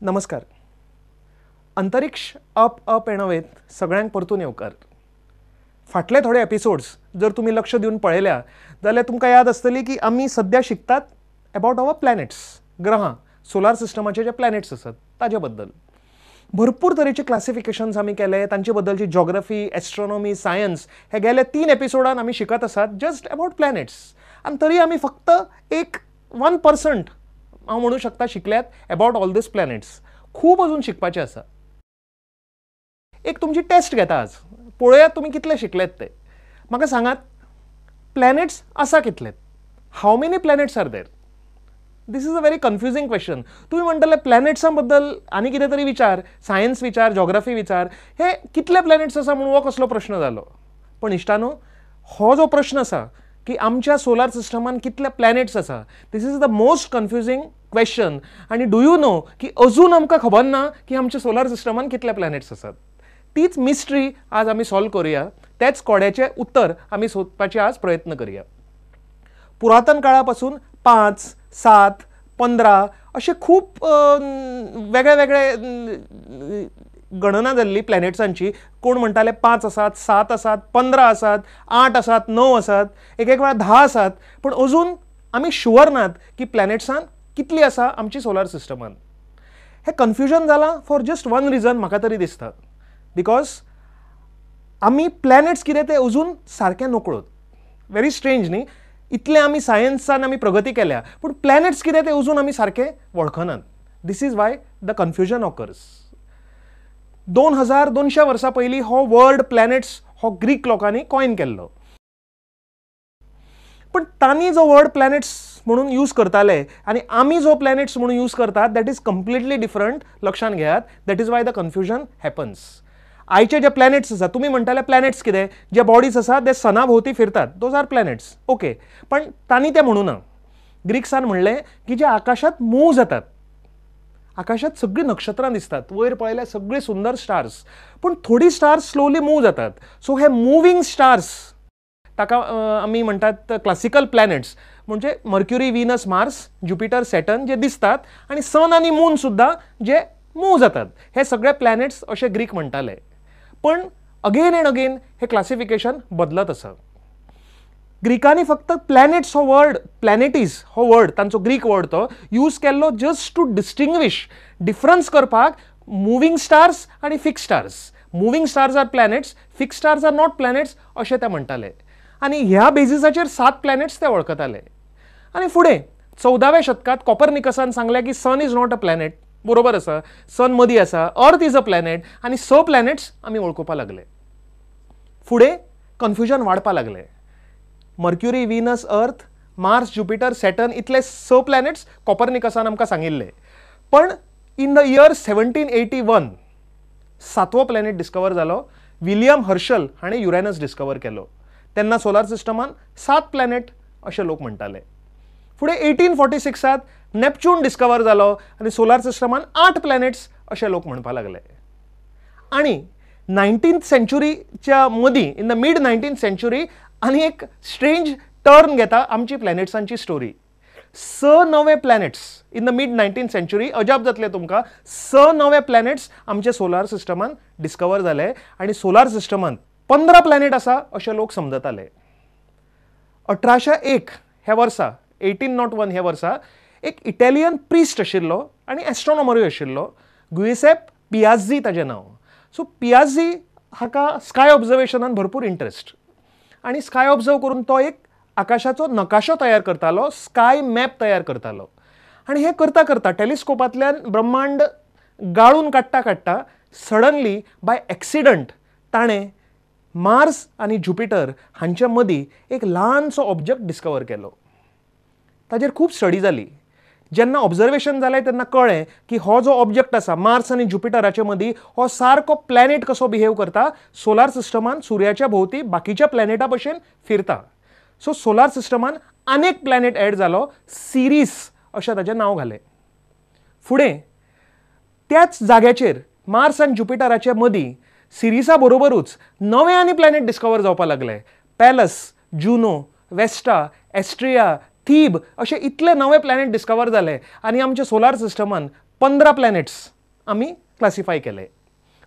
नमस्कार. अंतरिक्ष up up एणवेत सगळ्यांक परतून येवकार. फाटले थोडे एपिसोड्स जर तुमी लक्ष दिवन पळयल्या जाल्यार तुमकां याद आसतली की आमी सद्या शिकतात अबावट our planets, ग्रहां, सोलार सिस्टमाचे जे प्लॅनेट्स आसात ताजे बद्दल. भरपूर तरेचे क्लासिफिकेशन्स आमी केले, तांचे बद्दलची जॉग्रफी, एस्ट्रॉनॉमी, सायन्स हे गेले 3 एपिसोडान आमी शिकत आसात जस्ट अबावट प्लॅनेट्स. आनी तरी आमी फक्त एक 1% हांव म्हणू शकता शिकल्यात अबावट ऑल these planets. खूब अजून शिकपाचें आसा. एक तुमची टेस्ट घेता आज, पळोवया तुमी कितले शिकल्यात ते. म्हाका सांगात, प्लॅनेट्स आसा कितले? How many planets are there? This is a very confusing question. तुमी म्हणटले प्लॅनेट्सां बद्दल आनी कितें तरी विचार, सायन्स विचार, जॉग्राफी विचार, हे कितले प्लॅनेट्स आसा म्हणून हो कसलो प्रश्न जालो. पण इश्टानो, हो जो प्रश्न आसा की आमच्या सोलार सिस्टमान कितले प्लॅनेट्स आसा, this is the most confusing question. आनी do you know की अजून आमकां खबर ना की आमच्या सोलार सिस्टमान कितले प्लॅनेट्स आसात. तीच मिस्ट्री आज आमी सॉल्व करूया, तेच कोड्याचें उत्तर आमी सोदपाचे आज प्रयत्न करूया. पुरातन काळा पासून 5, 7, 15 अशे खूब वेगळे वेगळे गणना जाल्ली प्लॅनेट्सांची. कोण म्हणटाले 5 आसात, 7 आसात, 15 आसात, 8 आसात, 9 आसात, एक एक वेळा 10 आसात. पूण अजून आमी शुअर नात की प्लॅनेट्सान कितली आसा आमची सोलार सिस्टमान. हें कन्फ्युजन जालां फॉर जस्ट वन रिजन म्हाका तरी दिसता, because आमी प्लॅनेट्स कितें ते अजून सारकें नकळत. व्हेरी स्ट्रेंज न्ही, इतलें आमी सायन्सान आमी प्रगती केल्या पूण प्लॅनेट्स कितें ते अजून आमी सारकें वळखनात. This is why the confusion occurs. 2200 वर्सां पयलीं हो वर्ड प्लॅनेट्स हो ग्रीक लोकांनी कॉइन केल्लो, पण तांणी जो वर्ड प्लॅनेट्स म्हणून यूज करताले आनी आमी जो प्लॅनेट्स म्हणून यूज करतात that is completely different. लक्षांत घेयात, that is why the confusion happens. आयचे जे प्लॅनेट्स आसा, तुमी म्हणटाले प्लॅनेट्स कितें, जे बॉडीज आसा ते सना भोंवती फिरतात, those are planets, okay. पण तांणी तें म्हणू ना. ग्रीक्सान म्हणलें की जे आकाशांत मूव जातात, आकाशांत सगळीं नक्षत्रां दिसतात, वयर पळयल्यार सगळीं सुंदर स्टार्स, पूण थोडीं स्टार्स स्लोली मूव जातात. सो हे मुवींग स्टार्स ताका आमी म्हणटात क्लासिकल प्लॅनेट्स, म्हणजे Mercury, Venus, Mars, Jupiter, Saturn जे दिसतात आनी सन आनी मून सुद्दां जे मूव जातात, हे सगळे प्लॅनेट्स अशे ग्रीक म्हणटाले. पण अगेन एंड अगेन हे क्लासिफिकेशन बदलत आसा. ग्रीकांनी फक्त प्लॅनेट्स हो वर्ड, प्लॅनेटीज हो वर्ड, तांचो ग्रीक वर्ड तो यूज केल्लो जस्ट टू डिस्टिंग्विश, डिफरन्स करपाक मुवींग स्टार्स आनी fix stars. Moving stars are planets, fix stars are not planets अशें ते म्हणटाले. आनी ह्या बेजिसाचेर 7 प्लॅनेट्स ते वळखताले. आनी फुडें 14व्या शतकांत कॉपरनिकसान सांगलें की sun is not a planet. बरोबर आसा, सन मदीं आसा, अर्थ is a planet, आनी 6 प्लॅनेट्स आमी वळखुपाक लागले. फुडें कन्फ्युजन वाडपाक लागलें. Mercury, Venus, Earth, Mars, Jupiter, Saturn इतले 6 प्लॅनेट्स कॉपरनिकसान आमकां सांगिल्ले. पण इन the year 1781 सातवो प्लॅनेट डिस्कवर जालो. विलियम हर्शल हाणें युरेनस डिस्कवर केलो. तेन्ना सोलार सिस्टमान 7 प्लॅनेट अशें लोक म्हणटाले. फुडें 1846 नॅपच्यून डिस्कवर जालो आनी सोलार सिस्टमान 8 प्लॅनेट्स अशें लोक म्हणपाक लागले. आनी 19th सेंच्युरीच्या मदीं, in the mid 19th century, आनी एक स्ट्रेंज टर्न घेता आमची प्लॅनेट्सांची स्टोरी. 6 नवे planets in the mid 19th century, अजाप जातलें तुमकां, 6 नवे प्लॅनेट्स आमचे सोलार सिस्टमान डिस्कवर जाले आनी सोलार सिस्टमान 15 प्लॅनेट आसा अशें लोक समजताले. 1801 ह्या वर्सा, 1801 ह्या वर्सा, एक इटालियन प्रिस्ट आशिल्लो आनी एस्ट्रॉनॉमरूय आशिल्लो, गुएसेप पियाझी ताजें नांव. सो पियाझी हाका स्काय ऑब्जर्वेशनान भरपूर इंट्रस्ट आनी स्काय ऑब्जर्व करून तो एक आकाशाचो नकाशो तयार करतालो, स्काय मॅप तयार करतालो. आनी हें करता करता टेलिस्कोपांतल्यान ब्रह्मांड गाळून काडटा काडटा सडनली बाय एक्सिडंट ताणें मार्स आनी ज्युपिटर हांच्या मदीं एक ल्हानसो ऑब्जॅक्ट डिस्कवर केलो. ताजेर खूब स्टडी जाली. जेन्ना ऑब्जर्वेशन जालें तेन्ना कळ्ळें की हो जो ऑब्जॅक्ट आसा मार्स आनी ज्युपिटराचे मदीं, हो सारको प्लॅनेट कसो बिहेव करता, सोलार सिस्टमान सुर्याच्या भोंवती बाकीच्या प्लॅनेटा भशेन फिरता. सो सोलार सिस्टमान आनेक प्लॅनेट एड जालो, सिरीस अशें ताजें नांव घालें. फुडें त्याच जाग्याचेर मार्स आनी ज्युपिटराचे मदीं सिरिसा बरोबरूच नवे आनी प्लॅनेट डिस्कवर जावपाक लागले. पॅलस, जुनो, वेस्टा, एस्ट्रिया, थीब अशे इतले नवे प्लॅनेट डिस्कवर जाले आनी आमच्या सोलार सिस्टमान 15 प्लॅनेट्स आमी क्लासिफाय केले.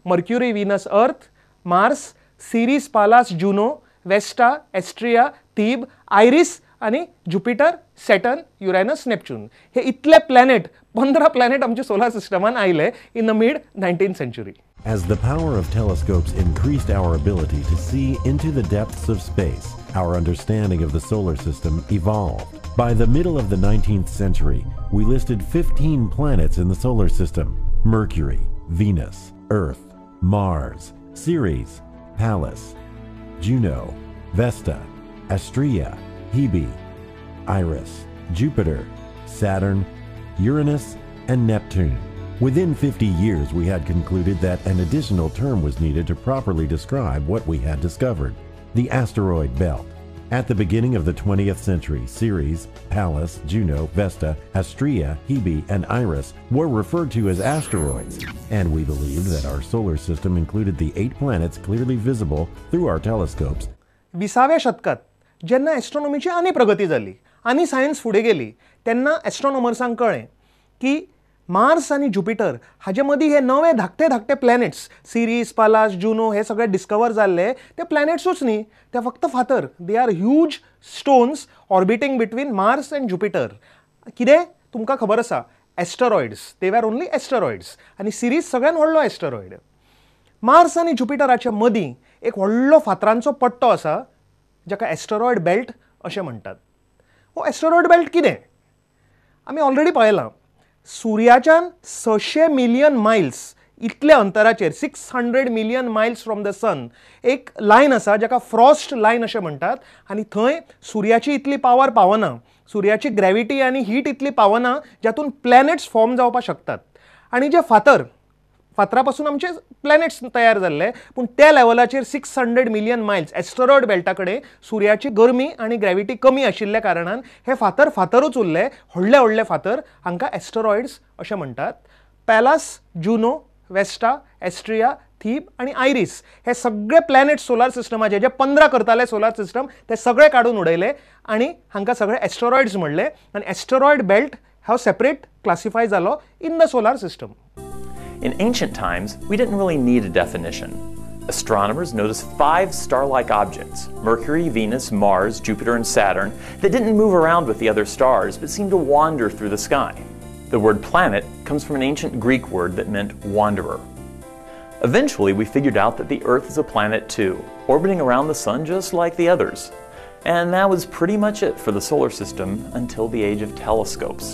Mercury, Venus, Earth, Mars, Ceres, Pallas, Juno, Vesta, Astraea, Thebe, Eris आनी ज्युपिटर, सॅटर्न, युरेनस, नेपच्यून. हे इतले प्लॅनेट, 15 प्लॅनेट आमच्या सोलार सिस्टमान आयले in the mid 19th century. As the power of telescopes increased our ability to see into the depths of space, our understanding of the solar system evolved. By the middle of the 19th century, we listed 15 planets in the solar system: Mercury, Venus, Earth, Mars, Ceres, Pallas, Juno, Vesta, Astraea, Hebe, Iris, Jupiter, Saturn, Uranus, and Neptune. Within 50 years, we had concluded that an additional term was needed to properly describe what we had discovered: the asteroid belt. At the beginning of the 20th century, Ceres, Pallas, Juno, Vesta, Astraea, Hebe, and Iris were referred to as asteroids, and we believed that our solar system included the 8 planets clearly visible through our telescopes. 20व्या शतकात जेन्ना एस्ट्रॉनॉमीची आनी प्रगती जाली आनी science फुडें गेली तेन्ना एस्ट्रॉनॉमर्सांक कळ्ळें की मार्स आनी ज्युपिटर हाजे मदीं हे नवे धाकटे धाकटे प्लॅनेट्स, सिरीज, पालास, जुनो हे सगळे डिस्कवर जाल्ले ते प्लॅनेट्सूच न्ही, ते फक्त फातर. They are huge stones orbiting between Mars and Jupiter. कितें तुमकां खबर आसा, asteroids, they are only asteroids. आनी सिरीज सगळ्यान व्हडलो एस्टरॉयड. मार्स आनी ज्युपिटराच्या मदीं एक व्हडलो फातरांचो पट्टो आसा जाका एस्टरॉयड बेल्ट अशें म्हणटात. हो एस्टरॉयड बेल्ट कितें आमी ऑलरेडी पळयलां. सुर्याच्यान 600 मिलियन मायल्स इतल्या अंतराचेर, 600 million miles from the sun एक लायन आसा जाका फ्रॉस्ट लायन अशें म्हणटात. आनी थंय सुर्याची इतली पावर पावना, सुर्याची ग्रॅविटी आनी हीट इतली पावना जातून प्लॅनेट्स फॉर्म जावपाक शकतात. आनी जे फातर, फातरा पासून आमचे प्लॅनेट्स तयार जाल्ले, पूण त्या लेवलाचेर 600 मिलियन मायल्स एस्टरॉयड बेल्टा कडेन सुर्याची गरमी आनी ग्रॅविटी कमी आशिल्ल्या कारणान हे फातर फातरूच उरले. व्हडले व्हडले फातर, हांकां एस्टरॉयड्स अशें म्हणटात. पॅलास, जुनो, वेस्टा, एस्ट्रिया, थीब आनी आयरीस हे सगळे प्लॅनेट्स सोलार सिस्टमाचे जे 15 करताले सोलार सिस्टम ते सगळे काडून उडयले आनी हांकां सगळे एस्टरॉयड्स म्हणले. आनी एस्टरॉयड बेल्ट हो सेपरेट क्लासिफाय जालो in the solar system. In ancient times, we didn't really need a definition. Astronomers noticed 5 star-like objects, Mercury, Venus, Mars, Jupiter, and Saturn, that didn't move around with the other stars, but seemed to wander through the sky. The word planet comes from an ancient Greek word that meant wanderer. Eventually, we figured out that the Earth is a planet too, orbiting around the sun just like the others. And that was pretty much it for the solar system until the age of telescopes.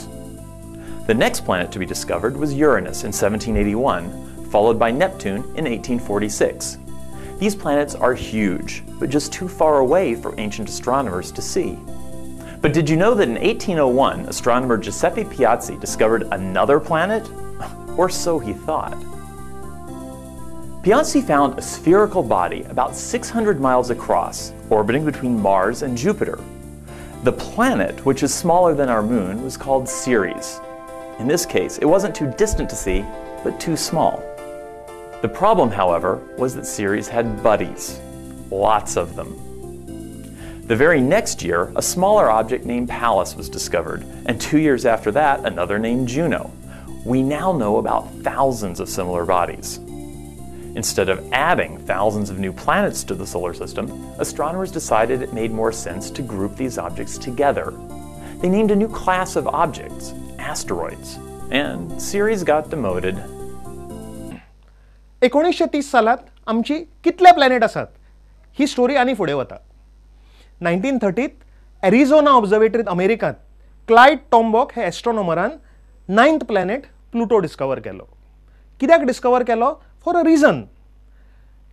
The next planet to be discovered was Uranus in 1781, followed by Neptune in 1846. These planets are huge, but just too far away for ancient astronomers to see. But did you know that in 1801, astronomer Giuseppe Piazzi discovered another planet? Or so he thought. Piazzi found a spherical body about 600 miles across, orbiting between Mars and Jupiter. The planet, which is smaller than our moon, was called Ceres. In this case, it wasn't too distant to see, but too small. The problem, however, was that Ceres had buddies. Lots of them. The very next year, a smaller object named Pallas was discovered, and 2 years after that, another named Juno. We now know about thousands of similar bodies. Instead of adding thousands of new planets to the solar system, astronomers decided it made more sense to group these objects together. They named a new class of objects, asteroids, and Ceres got demoted. 1930 सालात आमची कितले planet आसात ही story आनी फुडें वता. 1930 Arizona ऑब्जर्वेटरीत अमेरिकांत Clyde टॉम्बॉक हे एस्ट्रॉनॉमरान 9th planet Pluto discover केलो. कित्याक डिस्कवर केलो? For a reason.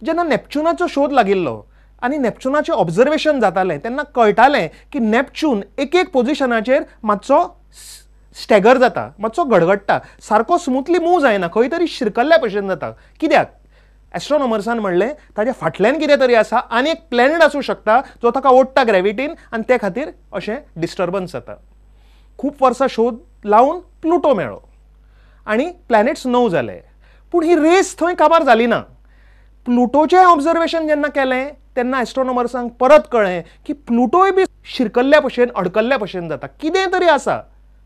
जेन्ना नेपच्युनाचो शोध लागिल्लो आनी नेपच्युनाचें ऑब्जर्वेशन जातालें तेन्ना कळटालें की नेपच्यून एक एक पोजिशनाचेर मातसो स्टॅगर जाता, मातसो गडगडटा, सारको स्मूथली मूव जायना, खंय तरी शिरकल्ल्या भशेन जाता. कित्याक? एस्ट्रॉनॉमर्सान म्हणलें ताज्या फाटल्यान कितें तरी आसा आनी एक प्लॅनेट आसूं शकता जो ताका ओडटा ग्रॅविटीन आनी ते खातीर अशें डिस्टर्बन्स जाता. खूब वर्सां शोध लावन प्लुटो मेळ्ळो आनी प्लॅनेट्स 9 जाले. पूण ही रेस थंय काबार जाली ना. प्लुटोचें ऑब्जर्वेशन जेन्ना केलें तेन्ना एस्ट्रॉनॉमर्सांक परत कळ्ळें की प्लुटोय बी शिरकल्ल्या भशेन, अडकल्ल्या भशेन जाता, कितें तरी आसा.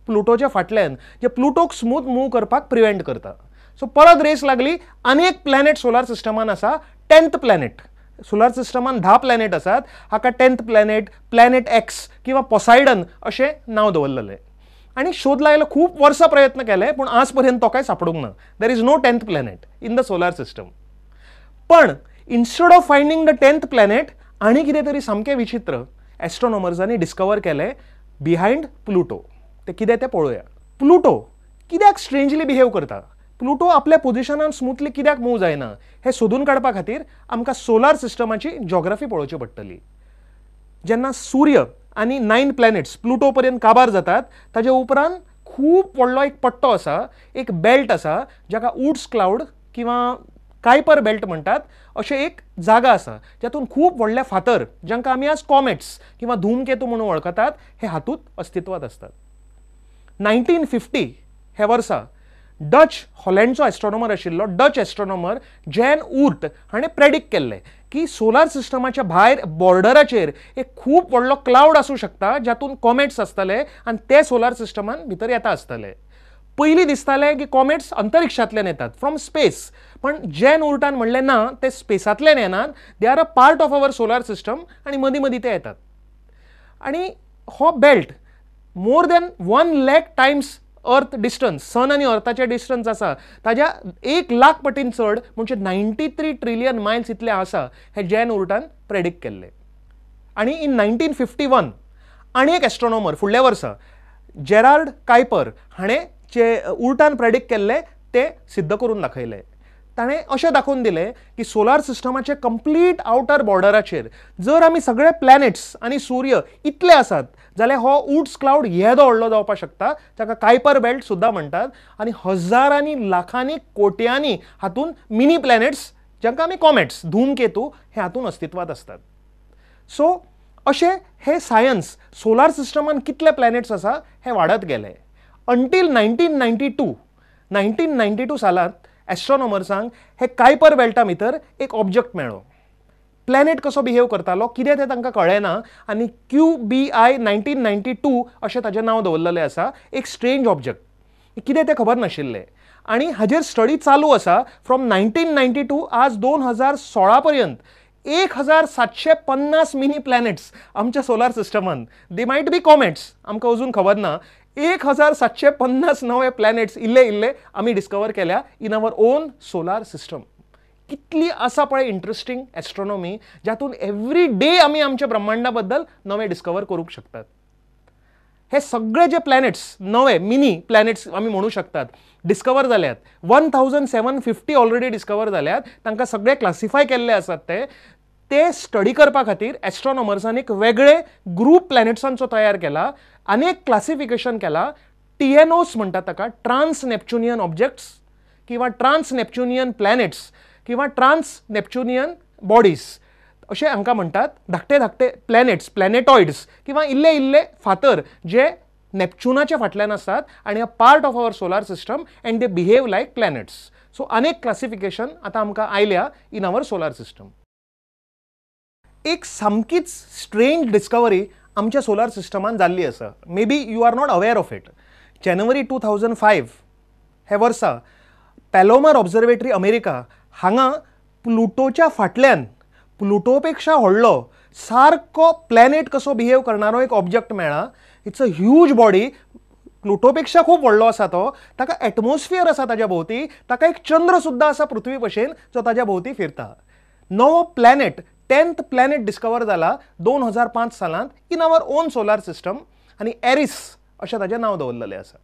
प्लुटोच्या फाटल्यान जे प्लुटोक स्मूथ मूव करपाक प्रिवेंट करता. सो परत रेस लागली. आनी एक प्लॅनेट सोलार सिस्टमान आसा, 10th planet. Solar सिस्टमान 10 planet आसात, हाका 10th planet, planet x किंवा पोसायडन अशें नांव दवरलेलें. आनी शोध लायलो, खूब वर्सां प्रयत्न केले पूण आज पर्यंत तो कांय सापडूंक ना. There is no 10th planet in the solar system. पण instead of finding the 10th planet आनी कितें तरी सामकें विचित्र एस्ट्रॉनॉमर्सांनी डिस्कवर केलें बिहायंड प्लुटो. तें कितें तें पळोवया. प्लुटो कित्याक स्ट्रेंजली बिहेव करता, प्लुटो आपल्या पोजिशनान स्मूथली कित्याक मूव जायना हें सोदून काडपा खातीर आमकां सोलार सिस्टमाची जॉग्राफी पळोवची पडटली. जेन्ना सूर्य आनी 9 प्लॅनेट्स प्लुटो पर्यंत काबार जातात ताजे उपरांत खूब व्हडलो एक पट्टो आसा, एक बेल्ट आसा जाका वुड्स क्लावड किंवा कायपर बेल्ट म्हणटात, अशें एक जागा आसा जातून खूब व्हडले फातर जांकां आमी आज कॉमेट्स किंवा धूमकेतू म्हणून वळखतात हे हातूंत अस्तित्वांत आसतात. 1950 हे वर्सा डच हॉलँडचो एस्ट्रॉनॉमर आशिल्लो डच एस्ट्रॉनॉमर जॅन उर्ट हाणें प्रेडिक्ट केल्लें की सोलार सिस्टमाच्या भायर बॉर्डराचेर एक खूब व्हडलो क्लावड आसूं शकता जातून कॉमेट्स आसतले आनी ते सोलार सिस्टमान भितर येता आसतले. पयलीं दिसतालें की कॉमेट्स अंतरिक्षांतल्यान येतात, फ्रॉम स्पेस, पण जॅन उर्टान म्हणलें ना, ते स्पेसांतल्यान येनात, they are a part of our solar system आनी मदीं मदीं ते येतात. आनी हो belt more than 1 lakh times earth distance, sun आनी अर्थाचें डिस्टन्स आसा ताज्या 1 लाख पटीन चड, म्हणजे 93 ट्रिलियन मायल्स इतलें आसा हें जॅन उर्टान प्रेडिक्ट केल्लें. आनी इन 1951 आनी एक एस्ट्रॉनॉमर फुडल्या वर्सा जेरार्ड कायपर हाणें जे उर्टान प्रेडिक्ट केल्लें तें सिद्ध करून दाखयलें. ताणें अशें दाखोवन दिलें की सोलार सिस्टमाचे कंप्लीट आवटर बॉर्डराचेर जर आमी सगळे प्लॅनेट्स आनी सूर्य इतले आसात जाल्यार हो वुड्स क्लावड येदो व्हडलो जावपाक शकता, ताका कायपर बेल्ट सुद्दां म्हणटात. आनी हजारांनी लाखांनी कोट्यांनी हातूंत मिनी प्लॅनेट्स जांकां आमी कॉमेट्स, धूमकेतू हे हातूंत अस्तित्वांत आसतात. सो अशें हे सायन्स सोलार सिस्टमान कितले प्लॅनेट्स आसा हे वाडत गेले अंटील 1992. 1992 सालांत एस्ट्रॉनॉमर्सांक हे कायपर बेल्टा भितर एक ऑब्जेक्ट मेळ्ळो. प्लॅनेट कसो बिहेव करतालो कितें तें तांकां कळ्ळें ना आनी QBI 1992 अशें ताजें नांव दवरलेलें आसा. एक स्ट्रेंज ऑब्जेक्ट, कितें तें खबर नाशिल्लें आनी हाजेर स्टडी चालू आसा फ्रॉम 1992 आज 2016 पर्यंत 1750 मिनी प्लॅनेट्स आमच्या सोलार सिस्टमान, they might be comets, आमकां अजून खबर ना, 1750 नवे प्लॅनेट्स इल्ले इल्ले आमी डिस्कवर केल्या in our own solar system. कितली आसा पळय इंट्रस्टींग एस्ट्रॉनॉमी जातून एवरी डे आमी आमच्या ब्रह्मांडा बद्दल नवे डिस्कवर करूंक शकतात. हे सगळे जे प्लॅनेट्स नवे मिनी प्लॅनेट्स आमी म्हणू शकतात डिस्कवर जाल्यात, 1750 ऑलरेडी डिस्कवर जाल्यात, तांकां सगळे क्लासिफाय केल्ले आसात. ते ते स्टडी करपा खातीर एस्ट्रॉनॉमर्सान एक वेगळे ग्रूप प्लॅनेट्सांचो तयार केला आनी एक क्लासिफिकेशन केला. TNOs म्हणटात ताका, ट्रान्स नॅपच्युनियन ऑब्जेक्ट्स किंवा ट्रान्स नॅपच्युनियन प्लॅनेट्स किंवा ट्रान्स नॅपच्युनियन बॉडीज अशें हांकां म्हणटात. धाकटे धाकटे प्लॅनेट्स, प्लॅनेटॉयड्स किंवा इल्ले इल्ले फातर जे नॅपच्युनाच्या फाटल्यान आसतात आनी a part of our solar system and they behave like planets. So अनेक क्लासिफिकेशन आतां आमकां आयल्या इन our solar system. एक सामकीच स्ट्रेंज डिस्कवरी आमच्या सोलार सिस्टमान जाल्ली आसा, maybe you are not aware of it. January 2005 हे वर्सा पॅलोमार ऑब्जर्वेटरी अमेरिका हांगा प्लुटोच्या फाटल्यान प्लुटोपेक्षा व्हडलो सारको प्लॅनेट कसो बिहेव करणारो एक ऑब्जेक्ट मेळ्ळा. It's a huge body, प्लुटोपेक्षा खूब व्हडलो आसा तो, ताका एटमॉस्फियर आसा ताज्या भोंवती, ताका एक चंद्र सुद्दां आसा पृथ्वी भशेन जो ताज्या भोंवती फिरता. नवो प्लॅनेट, 10th planet discover जाला 2005 सालांत in our own solar system आनी एरिस अशें ताजें नांव दवरलेलें आसा.